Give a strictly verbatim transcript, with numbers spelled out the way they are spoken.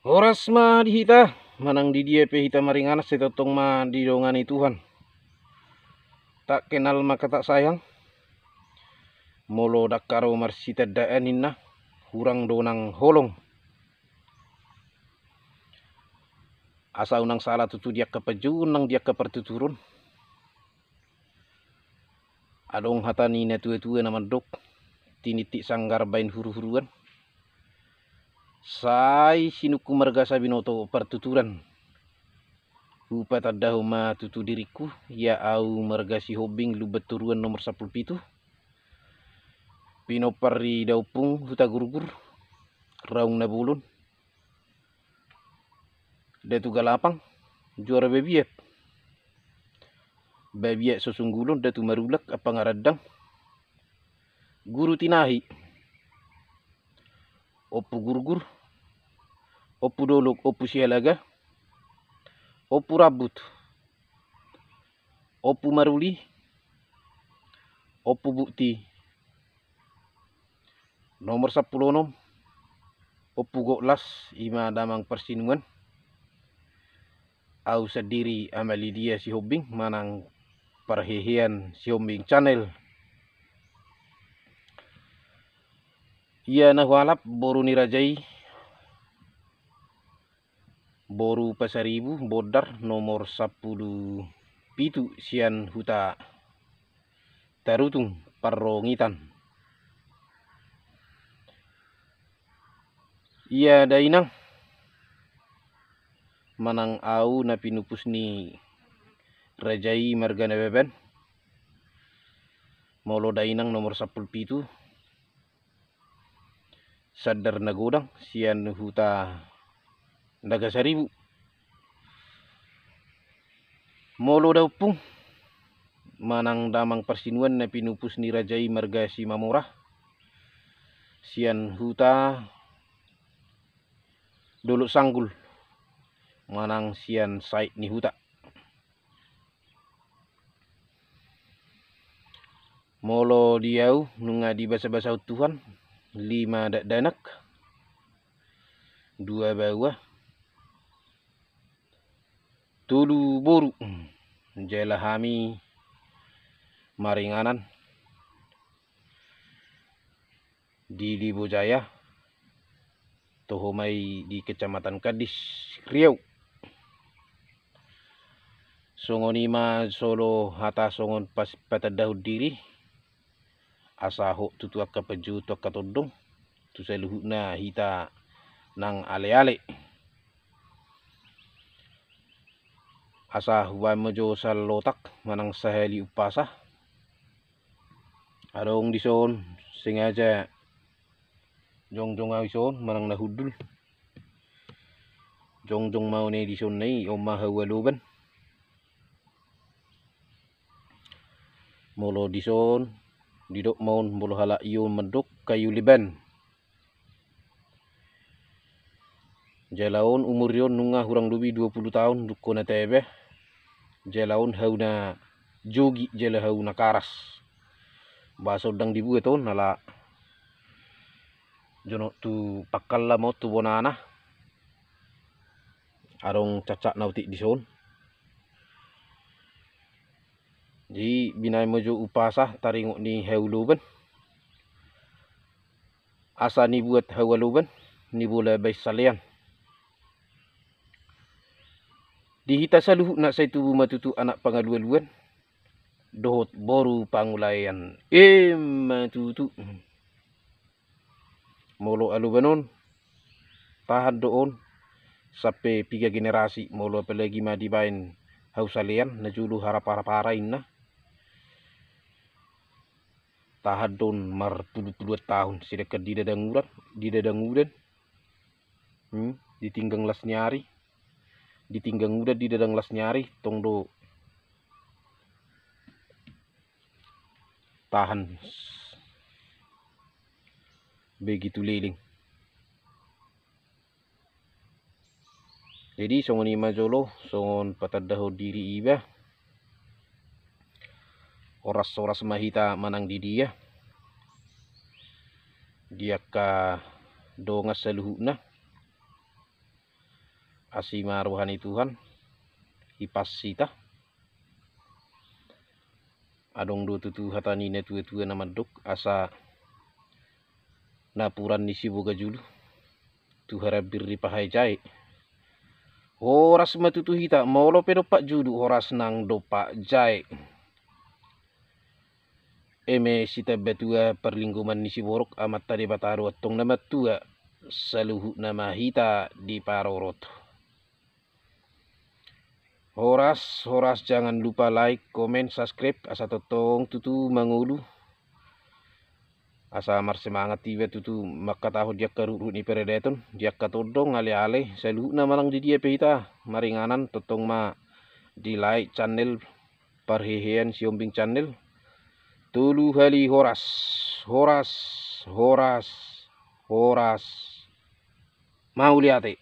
Horas ma di hita, manang di dia pe hita maringanan, sai tongtong ma didongani Tuhan. Tak kenal maka tak sayang. Molo dangka ro marsitandaan ninna, hurang do nang holong. Asa unang sala tutu di angka panjouon nang di angka partuturon. Adong hata ni natuatua na mandok, tinitip sanggar baen huruhuruan. Sai sinungkun marga Sabinoto partuturan. Hupatandahon ma tutu diringku, ia au marga Sihombing, Lumban Toruan, nomor sampulu pitu. Pinompar ni daompung Hutagurgur, Raung Nabolon, Datu Galapang, Juara Babiat, Babiat Sosunggulon, Datu Marulak, Ampangarandang, Guru Tinahi, Ompu Gurgur, Ompu Dolok, Ompu Sihalaga, Ompu Rambut, Ompu Maruli, Ompu Bukti, nomor sampulu onom, Ompu Goklas, i ma damang parsinuan. Au sandiri Ama Lidia Sihombing, manang parhehean Sihombing Channel. Ia na hualap boru ni raja i, boru Pasaribu, Bondar, nomor sampulu pitu, sian huta Tarutung, Parrongitan. Ia dainang, manang au na pinupus ni raja i marga Nababan. Molo dainang nomor sampulu pitu, Sandar Nagodang, sian huta Nagasaribu. Molo daompung, manang damang parsinuan na pinupus ni raja i marga Simamora, sian huta Dolok Sanggul, manang sian Saitnihuta. Molo di au, nunga dibasabasahon Tuhan, lima dakdanak, dua baoa, tolu boru. Jala hami maringanan di Libo Jaya, toho ma i di Kecamatan Kandis, Riau. Songon i ma jolo hata songon pas-, patandahon diri, asa hot tutu angka panjouon tu angka tondong, tu saluhutna hita nang aleale. Asa hubaen ma jo salotak manang sahali umpasa. Adong dison, sengaja jongjong au dison manang na hundul. Jongjong ma on i dison na i, on ma hau Aloban. Molo dison, didok ma on molo halak i on mandok kayu leban. Jala on umur i on nunga hurang lobi dua pulu taon, dungkon na tebe. Jala on hau na jogit, jala hau na karas. Bahaso ndang dibuat on, ala jonok tu pangkalla ma on tu bonana. Adong cacak na otik dison. Jadi binaen ma jo umpasa taringot ni hau Aloban. Asa nibuat hau Aloban, nibola baen salean. Di hita saluhutna sai tubu ma tutu anak pangalualuan dohot boru pangulaean. Emma tutu. Molo Aloban on, tahan do on sampe piga generasi, molo apalagi ma dibaen hau salean, na jolo harap-harap ara inna. Tahan do on marpulu-puluan taon, sedangkan di dadang udan, di dadang udan, hmm, di tinggang las ni ari, di tinggang udan, di dadang las ni ari, tong do tahan begitu leleng. Jadi songon i ma jolo, songon patandahon diri iba, horas-horas ma hita manang di dia, di angka dongan saluhutna. Asi ma roha ni Tuhan, hipas hita. Adong do tutu hata ni na tua-tua na mandok, asa napuran ni Siboga Julu tu harambir ni pahe jae. Horas ma tutu hita, molo pe dompak julu, horas nang dompak jae. Eme sitamba tua parlinggoman ni siborok, Amanta Debata do antong na martua, saluhutna ma hita diparorot. Horas, horas, jangan lupa like, comment, subscribe, asa tongtong tutu mangolu. Asa marsemangat iba tutu mangkatahon di angka ruhut-ruhut ni paradaton, di angka tondong, ale-ale, saluhutna manang di dia pe hita maringanan, tongtong ma di-like channel Parhehean Sihombing Channel. Tolu hali horas, horas, horas, horas. Mauliate.